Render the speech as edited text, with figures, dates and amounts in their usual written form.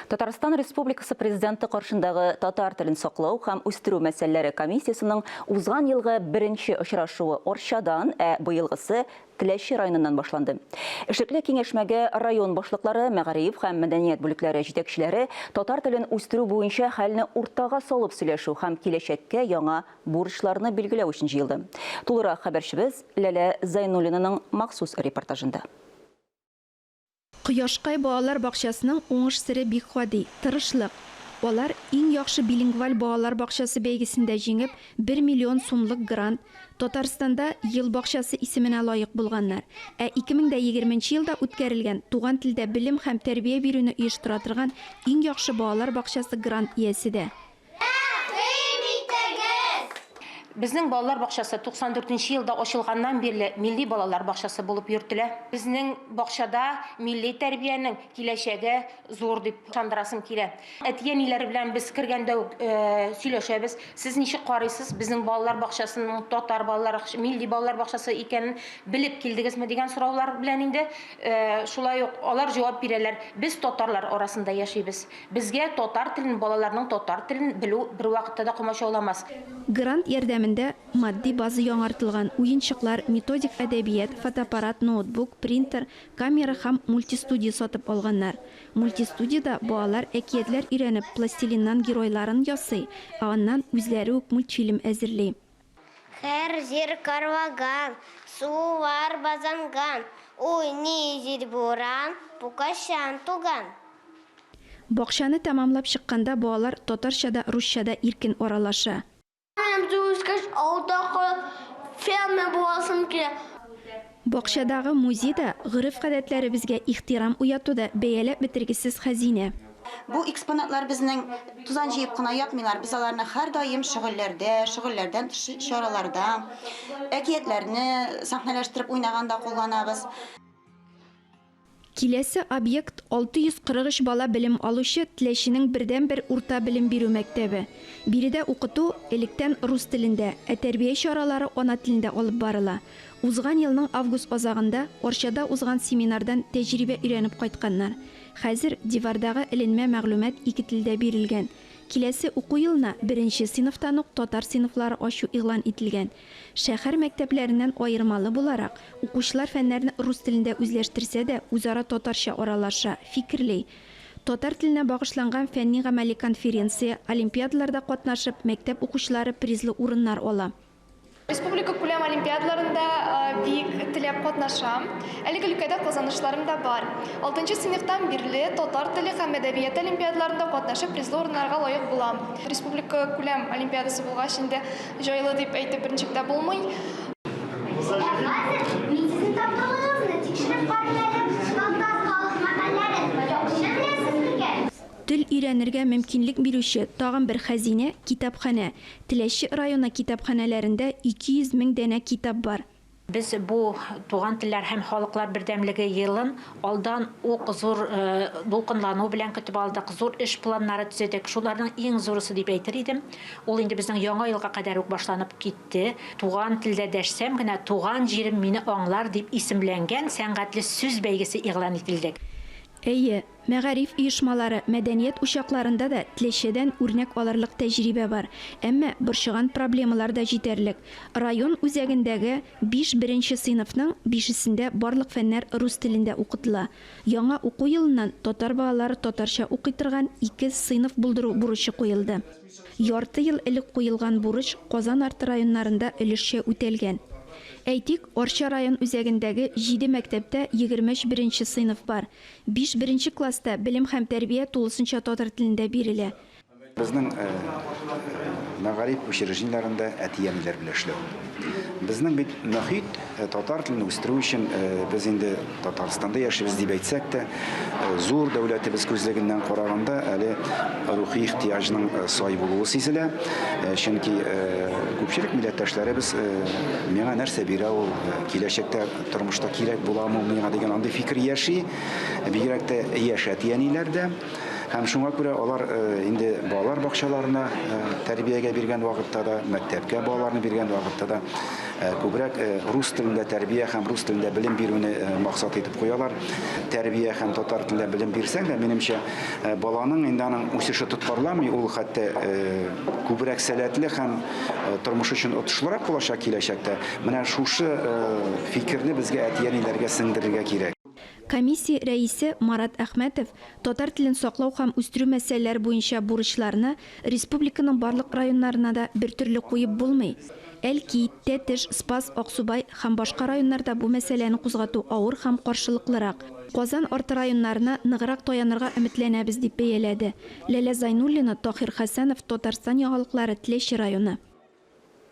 Татарстан Республикасы Президенты каршындагы татар телен саклау һәм үстерү мәсьәләләре комиссиясенең узган елгы беренче очрашуы Арчадан, ә быелгысы Теләче районыннан башланды. Эшлекле киңәшмәгә район башлыклары, мәгариф һәм мәдәният бүлекләре җитәкчеләре татар телен үстерү буенча хәлне уртага салып сөйләшү һәм киләчәккә яңа бурычларны билгеләү өчен җыелды. Тулырак хәбәрчебез Ләлә Зәйнуллинаның махсус репортажында. Кояшкай балалар бакчасының уңыш сере бик гади, тырышлык. Алар Иң яхшы билингваль балалар бакчасы бәйгесендә җиңеп, бер миллион сумлык грант, Татарстанда Ел бакчасы исеменә лаек булганнар. Ә 2020 нче елда үткәрелгән Туган телдә белем һәм тәрбия бирүне оештыра торган иң яхшы балалар бакчасы грант иясе дә. Рәхим итегез! Безнең балалар бакчасы 94 нче елда ачылганнан бирле милли балалар бакчасы булып йөртелә. Безнең бакчада милли тәрбиянең киләчәге зур дип ышандырасым килә. Әти-әниләр белән без кергәндә үк сөйләшәбез. Сез ничек карыйсыз, безнең балалар бакчасының татар балалар, милли балалар бакчасы икәнен белеп килдегезме дигән сораулар белән инде. Шулай ук алар җавап бирәләр, без татарлар арасында яшибез. Безгә татар телен, балаларның татар телен белү бервакытта да комачауламас. Грант ярдәмендә матди база яңартылган, уенчыклар, методик әдәбият, фотоаппарат, ноутбук, принтер, камера һәм мультистудия сатып алганнар. Мультистудиядә балалар әкиятләр өйрәнеп, пластилиннан геройларын ясый, ә аннан үзләре үк мультфильм әзерли. Һәр җир карлаган, сулар базанган, Уйный җил-буран, бу кайчан туган? Бакчаны тәмамлап чыкканда балалар татарча да, русча да иркен аралаша. Минем зур үскәч авылда калып фермер буласым килә. Бакчадагы музей да гореф-гадәтләребезгә ихтирам уятуда бәяләп бетергесез хәзинә. Бу экспонатлар безнең тузан җыеп кына ятмыйлар, без аларны һәрдаим шөгыльләрдә, шөгыльләрдән тыш чараларда, әкиятләрне сәхнәләштереп уйнаганда кулланабыз. Киләсе объект, 643 бала белем алучы Теләченең бердәнбер урта белем бирү мәктәбе. Биредә укыту, электән рус телендә, ә тәрбия чаралары ана телендә алып барыла. Узган елның август азагында Арчада узган семинардан тәҗрибә өйрәнеп кайтканнар. Хәзер дивардагы эленмә мәгълүмат ике телдә бирелгән. Киләсе уку елына беренче сыйныфтан ук татар сыйныфлары ачу игълан ителгән. Шәһәр мәктәпләреннән аермалы буларак, укучылар фәннәрне рус телендә үзләштерсә дә, үзара татарча аралаша, фикерли. Татар теленә багышланган фәнни-гамәли конференция, олимпиадаларда катнашып, мәктәп укучылары призлы урыннар ала. Республикакүләм олимпиадаларында бик теләп катнашам. Әлеге өлкәдә казанышларым да бар. Алтынчы сыйныфтан бирле татар теле һәм әдәбияты олимпиадаларында катнашып, призлы урыннарга лаек булам. Республикакүләм олимпиадасы булгач инде җайлы дип әйтеп берничек тә булмый. Ә хәзер мин сезнең тапкырлыгыгызны тикшереп карыйм әле. Татар халык мәкальләрен яхшы беләсез микән? Тел өйрәнергә мөмкинлек бирүче тагын бер хәзинә, китапханә. Теләче районы китапханәләрендә 200 мең данә китап бар. Без бу Туган телләр һәм халыклар бердәмлеге елын алдан ук зур дулкынлану белән көтеп алдык, зур эш планнары төзедек. Шуларның иң зурысы дип әйтер идем, ул инде безнең Яңа елга кадәр үк башланып китте. Туган телдә дәшсәм генә, туган җирем мине аңлар дип исемләнгән сәнгатьле сүз бәйгесе игълан ителде. Әйе, мәгариф оешмалары, мәдәният учакларында да Тләчәдән үрнәк алырлык тәҗрибә бар. Әмма борчыган проблемалар да җитәрлек. Район үзәгендәге биш беренче сыйныфның бишесендә барлык фәннәр рус телендә укытыла. Яңа уку елыннан татар балалары татарча укый торган ике сыйныф булдыру бурычы куелды. Ярты ел элек куелган бурыч Казан арты районнарында өлешчә үтәлгән. Әйтик, Арча район үзәгендәге җиде мәктәптә 23 беренче сыйныф бар. Биш беренче класста белем һәм тәрбия тулысынча татар телендә бирелә. Безнең мәгариф учреждениеләрендә әти-әниләр белән эшләү. Безнең бит мөхит татар телен үстерү өчен без инде Татарстанда яшибез дип әйтсәк тә, зур дәүләтебез күзлегеннән караганда әле рухи ихтыяҗның сай булуы сизелә. Чөнки күпчелек милләттәшләребез миңа нәрсә бирә ул, киләчәктә тормышта кирәк буламы ул миңа дигән андый фикер яши. Бигрәк тә яшь әти-әниләрдә. Һәм шуңа күрә алар инде балалар бакчаларына тәрбиягә биргән вакытта да, мәктәпкә балаларны биргән вакытта да. Күбрәк рус телендә тәрбия һәм рус телендә белем бирүне максат итеп куялар. Тәрбия һәм татар телендә белем бирсәң дә, минемчә, баланың инде аның үсеше тоткарламый, ул хәтта күбрәк сәләтле һәм тормыш өчен отышлырак булачак киләчәктә. Менә шушы фикерне безгә әти-әниләргә сеңдерергә кирәк. Комиссия рәисе Марат Әхмәтов татар телен саклау һәм үстерү мәсьәләләре буенча бурычларны республиканың барлык районнарына да бертөрле куеп булмый. Әлки, Тәтеш, Спас, Аксубай һәм башка районнарда бу мәсьәләне кузгату авыр һәм каршылыклырак. Казан арты районнарына ныграк таянырга өметләнәбез, дип бәяләде. Ләлә Зайнуллина, Таһир Хәсәнов, Татарстан яңалыклары, Теләче районы.